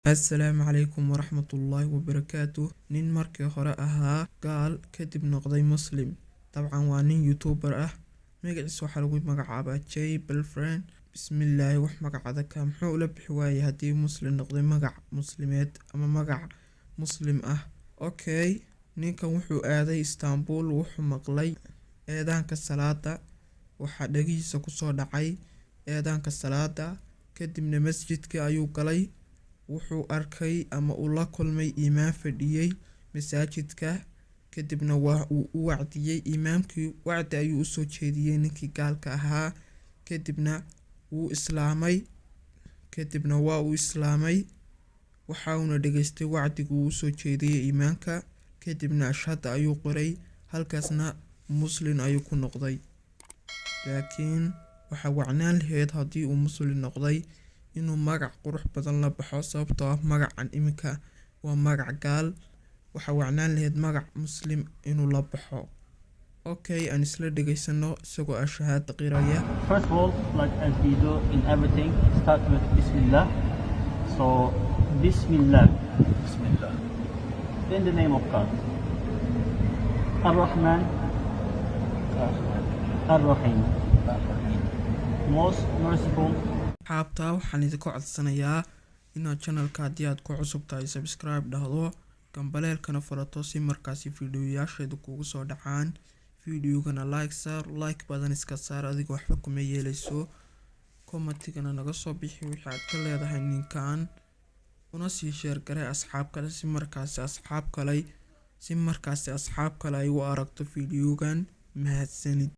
Assalaamu calaykum waraxmatullaahi wabarakaatuh. Nin markii hore ahaa gaal, kadib noqday Muslim. Dabcan waa nin YouTuber ah. Magaciisa waxaa lagu magacaabaa Jay Belfriend. Bismillaahi, wax magac adagka muxuu ula bixi waayey haddii Muslim noqday magac muslimeed ama magac Muslim ah? Okay, ninkan wuxuu aaday Istanbul. Wuxuu maqlay eedaanka salaada. Waxaa dhagihiisa kusoo dhacay eedaanka salaada. Kadibna masjidka ayuu galay. Wuxuu arkay ama uu la kulmay imaam fadhiyey masaajidka. Kadibna waa uu u wacdiyey imaamkii. Wacdi ayuu usoo jeediyey ninkii gaalka ahaa. Kadibna wuu islaamay. Kadibna waa uu islaamay. Waxa uuna dhageystay wacdigu uu usoo jeediyey imaamka. Kadibna ashhada ayuu qoray. Halkaasna Muslin ayuu ku noqday. Laakiin waxaa wacnaan lahayd haddii uu Muslim noqday inuu magac qurux badan la baxo, sababtoo ah magacan iminka waa magac gaal. Waxaa wacnaan lahayd magac Muslim inuu la baxo. Okay, aan isla dhegaysano isagoo ashahaada qiraya. First of all, like as we do in everything, start with Bismillah. So, Bismillah. Bismillah. In the name of God. Ar-Rahman, Ar-Rahim. Ar-Rahim. Most merciful, Asxaabta, waxaan idinka codsanayaa inaad channelka, haddii aad ku cusub tahay, subscribe dhahdo, gambaleelkana furato, si markaasi fiidiyoyaasheedu kugu soo dhacaan. Fiidiyogana like saar, like badan iska saar, adiga waxba kuma yeeleyso. Commentigana naga soo bixi wixii aad ka leedahay ninkan, una sii share garee asxaab kale, si markaasi asxaab kale ay u aragto fiidiyogan. Mahadsanid.